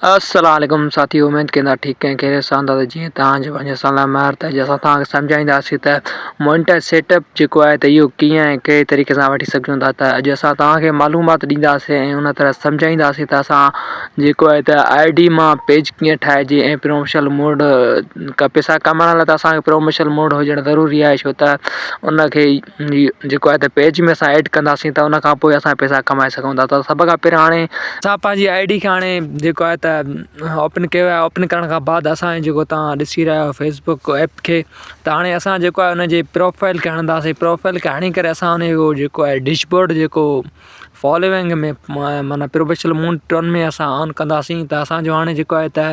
السلام عليڪم ساٿيو اميد ڪندا ٺيڪ ۽ خيريت سان هوندا ته جيئن توهان جو پنهنجو سلام مهر ته اڄ اسان توهان کي سمجهائينداسين ته مونٽاج سيٽ اپ جيڪو آهي ته اهو ڪيئن ۽ ڪهڙي طريقي سان وٺي سگهجون ٿا ته اڄ اسان توهان کي معلومات ڏينداسين ۽ ان طرح سمجهائينداسين ته اسان جيڪو آهي ته I D مان پيج ڪيئن ٺاهجي ۽ پروموشنل موڊ پئسا ڪمائڻ لاء ته اسان کي پروموشنل موڊ هجڻ ضروري آهي ڇو ته ان کي جيڪو آهي ته پيج ۾ اسان ايڊ ڪنداسين ته ان کان پوء اسان پئسا ڪمائي سگهون ٿا ته سڀ کان پهريان هاڻي اسان پنهنجي I D کي هاڻي جيڪو آهي ته اوپن ڪيو آهي اوپن ڪرڻ کان بعد اسان جيڪو تان ڏسي رهيا آهيو فيسبڪ ايپ کي ته هاڻي اسان جيڪو آهي ان جي پروفائل کي هڻنداسين پروفائل کي هڻي ڪري اسان ان جو جيڪو آهي ڊيش بورڊ جيڪو فالوئنگ ۾ معنيٰ پروفيشنل مون ٽرن ۾ اسان آن ڪنداسين ته اسانجو هاڻي جيڪو آهي ته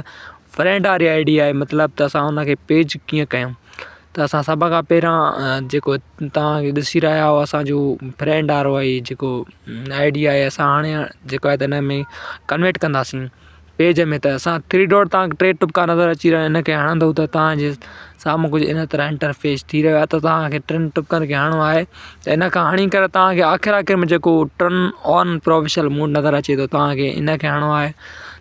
فرينڊ واري I D آهي مطلب ته اسان ان کي پيج ڪيئن ڪيون ته اسان سڀ کان پهريان جيڪو توهان ڏسي رهيا آهيو اسانجو فرينڊ وارو آهي جيڪو I D آهي اسان هاڻي جيڪو آهي ته هن ۾ ڪنورٽ ڪنداسين پيج ۾ ته اسان ٿري ڊاٽ تان ٽي ٽپڪا نظر اچي رهيا آهن هن کي هڻندو ته توهان جي سامهون ڪجهه ان طرح انٽرفيس ٿي رهيو آهي ته توهان کي ٽن ٽپڪن کي هڻڻو آهي ته ان کان هڻي ڪري توهان کي آخر آخر ۾ جيڪو ٽرن آن پروفيشنل موڊ نظر اچي ٿو توهان کي ان کي هڻڻو آهي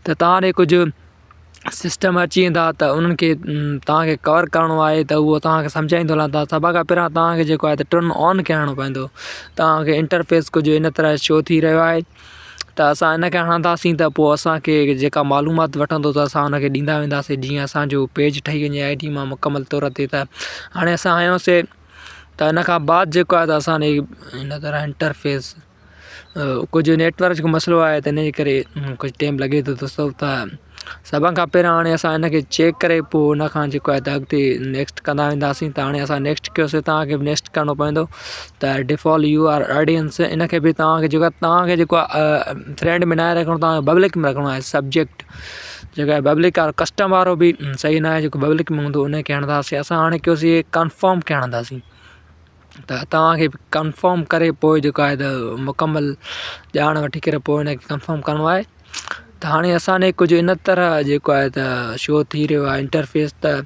ته توهان ڏي ڪجهه سسٽم اچي ويندا ته انهن کي توهان کي ڪور ڪرڻو آهي ته اهو توهان کي سمجهائيندو هلان ته سڀ کان پهريان توهان کي جيڪو آهي ته ٽرن آن ڪرڻو پوندو توهان کي انٽرفيس ڪجهه ان طرح شو ٿي رهيو آهي ته اسان ان کي هڻنداسين ته پوء اسانکي جيڪا معلومات وٺندو ته اسان ان کي ڏيندا وينداسين جيئن اسانجو پيج ٺهي وڃي I D مان مڪمل طور تي ته هاڻي اسان هنيوسين ته ان کان بعد جيڪو آهي ته اسان ان طرح انٽرفيس ڪجهه نيٽ ورڪ جو مسئلو آهي ته ان جي ڪري ڪجهه ٽائيم لڳي ٿو دوستو ته سڀ کان پهريان هاڻي اسان ان کي چيڪ ڪري پوءِ ان کان جيڪو آهي ته اڳتي نيڪسٽ ڪندا وينداسين ته هاڻي اسان نيڪسٽ ڪيوسين توهان کي به نيڪسٽ ڪرڻو پوندو ته ڊفالٽ يو آر آڊينس ان کي به توهان کي جيڪو آهي توهان کي جيڪو آهي فرينڊ ۾ ناهي رکڻو توهان کي پبلڪ ۾ رکڻو آهي سبجيڪٽ جيڪو آهي پبلڪ وارو ڪسٽم وارو به صحيح ناهي جيڪو پبلڪ ۾ هوندو ان کي هڻنداسين اسان هاڻي ڪيوسين ڪنفرم کي هڻنداسين ته توهان کي ڪنفرم ڪري پوءِ جيڪو آهي ته مڪمل ڄاڻ وٺي ڪري پوءِ ان کي ڪنفرم ڪرڻو آهي ته هاڻي اسان ڏي ڪجهه ان طرح جيڪو آهي ته شو ٿي رهيو آهي انٽرفيس ته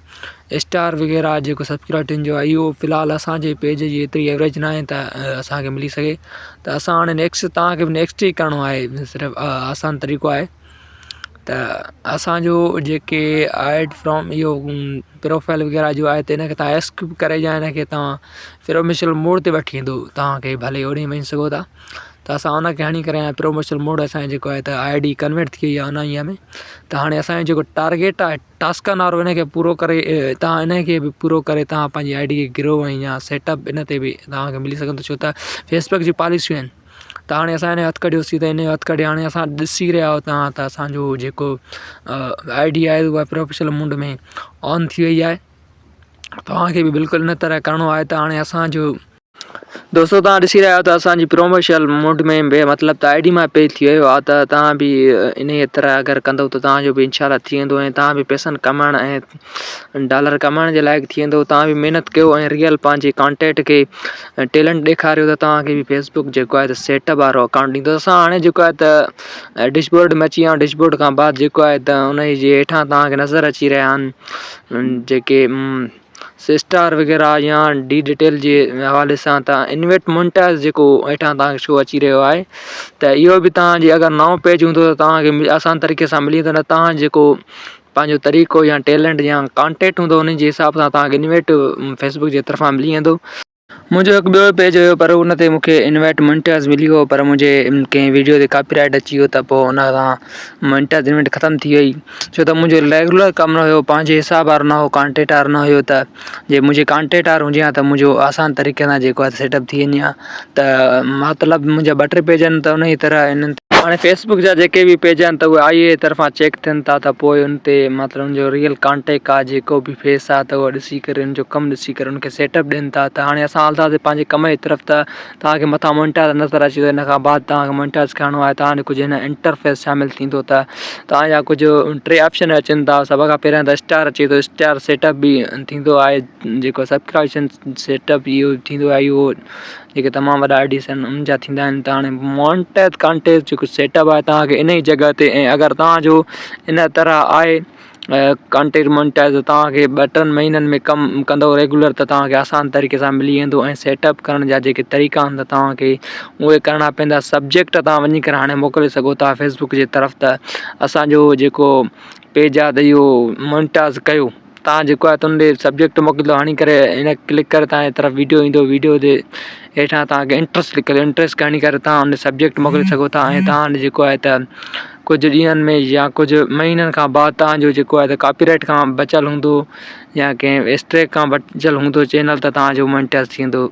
اسٽار وغيره جيڪو سبسڪرائبن جو آهي اهو في الحال اسانجي پيج جي ايتري ايوريج ناهي ته اسانکي ملي سگهي ته اسان هاڻي نيڪسٽ توهان کي به نيڪسٽ ئي ڪرڻو آهي صرف آسان طريقو آهي ته اسانجو جيڪي آئيڊ فرام اهو پروفائل وغيره جو آهي ته ان کي تان اسڪپ ڪري يا ان کي تان پروميشنل موڊ تي وٺي ايندو توهان کي ڀلي اوڏي وڃي سگهو ٿا ته اسان ان کي هڻي ڪري پروموشنل موڊ اسان جو جيڪو آهي ته I D convert ٿي وئي آهي ان اي ۾ ته هاڻي اسانجو جيڪو ٽارگيٽ آهي ٽاسڪن وارو ان کي پورو ڪري تان ان کي به پورو ڪري تان پنهنجي I D کي گرو ۽ يا سيٽ اپ ان تي به توهان کي ملي سگهندو ڇو ته فيسبڪ جون پاليسيون آهن ته هاڻي اسان هن جو هٿ ڪڍيوسين ته هن جو هٿ ڪڍي هاڻي اسان ڏسي رهيا آهيو توهان ته اسانجو جيڪو I D آهي اها پروفيشنل موڊ ۾ آن ٿي وئي آهي توهان کي به بلڪل ان طرح ڪرڻو آهي ته هاڻي اسانجو دوستو توهان ڏسي رهيا آهيو ته اسانجي پروموشنل موڊ ۾ بي مطلب ته I D مان پي ٿي ويو آهي ته توهان به انهيء طرح اگر ڪندو ته توهان جو به انشاء الله ٿي ويندو ۽ توهان به پئسن ڪمائڻ ۽ ڊالر ڪمائڻ جي لائق ٿي ويندو توهان به محنت ڪيو ۽ ريئل پنهنجي ڪانٽيڪٽ کي ۽ ٽيلنٽ ڏيکاريو ته توهان کي به فيس بڪ جيڪو آهي ته سيٽ اپ وارو اڪائونٽ ڏيندو اسان هاڻي جيڪو آهي ته ڊيش بورڊ ۾ اچي ويا آهيون ڊيش بورڊ کان بعد جيڪو آهي ته ان جي هيٺان توهان کي نظر اچي رهيا آهن جيڪي اسٽار وغيره يا ڊي ڊيٽيل جي حوالي سان ته انويٽ مونٽاز جيڪو هيٺان توهان کي شو اچي رهيو آهي ته اهو به توهان جي اگر نئون پيج هوندو ته توهان کي آسان طريقي سان ملي ويندو نه توهان جيڪو پنهنجو طريقو يا ٽيلنٽ يا ڪانٽيڪٽ هوندو ان جي حساب سان توهان کي انوائيٽ فيس بڪ جي طرفان ملي ويندو. منهنجو هڪ ٻيو پيج هيو پر ان تي مونکي انوائيٽ مونٽاز ملي ويو پر منهنجي ڪنهن ويڊيو تي ڪاپي رائيٽ اچي ويو ته پوء ان سان مونٽاز انوائيٽ ختم ٿي وئي ڇو ته منهنجو ريگيولر ڪم نه هيو پنهنجي حساب وارو نه هو ڪانٽيڪٽ وارو نه هيو ته جي منهنجي ڪانٽيڪٽ وارو هجي ها ته منهنجو آسان طريقي سان جيڪو آهي سيٽ اپ ٿي وڃي ها ته مطلب منهنجا ٻه ٽي پيج آهن ته ان جي طرح انهن هاڻي فيس بڪ جا جيڪي به پيج آهن ته اهي آئي اي طرفان چيڪ ٿين ٿا ته پوء ان تي مطلب ان جو ريئل ڪانٽيڪ آهي جيڪو به فيس آهي ته اهو ڏسي ڪري ان جو ڪم ڏسي ڪري ان کي سيٽ اپ ڏين ٿا ته هاڻي اسان هلنداسين پنهنجي ڪم جي طرف ته توهان کي مٿان مونٽاز نظر اچي ٿو ان کان بعد توهان کي مونٽاز ڪرڻو آهي توهان جو ڪجهه هن انٽرفيس شامل ٿيندو ته توهان جا ڪجهه ٽي آپشن اچن ٿا سڀ کان پهريان ته اسٽار اچي ٿو اسٽار سيٽ اپ به ٿيندو آهي جيڪو سبسڪرائبشن سيٽ اپ اهو ٿيندو آهي اهو جيڪي تمام وڏا آرٽسٽ آهن انهن جا ٿيندا آهن ته هاڻي مونٽيز ڪانٽيز جيڪو سيٽ اپ آهي توهان کي ان ئي جڳهه تي ۽ اگر توهان جو ان طرح آهي ڪانٽينٽ مونيٽائز توهان کي ٻه ٽن مهينن ۾ ڪم ڪندو ريگيولر ته توهان کي آسان طريقي سان ملي ويندو ۽ سيٽ اپ ڪرڻ جا جيڪي طريقا آهن ته توهان کي اهي ڪرڻا پوندا سبجيڪٽ توهان وڃي ڪري هاڻي موڪلي سگهو ٿا فيسبڪ جي طرف ته اسانجو جيڪو پيج آهي ته اهو مونيٽائز ڪيو تان جيڪو آهي تن ڏي سبجيڪٽ موڪليندو هڻي ڪري ان ڪلڪ ڪري تان جي طرف ويڊيو ايندو ويڊيو جي هيٺان تان کي انٽرسٽ لکيل انٽرسٽ کي هڻي ڪري تان ان سبجيڪٽ موڪلي سگهو ٿا ۽ تان جيڪو آهي ته ڪجهه ڏينهن ۾ يا ڪجهه مهينن کان بعد تان جو جيڪو آهي ته ڪاپي رائيٽ کان بچيل هوندو يا ڪنهن اسٽريڪ کان بچيل هوندو چينل ته تان جو مونيٽائز ٿي ويندو.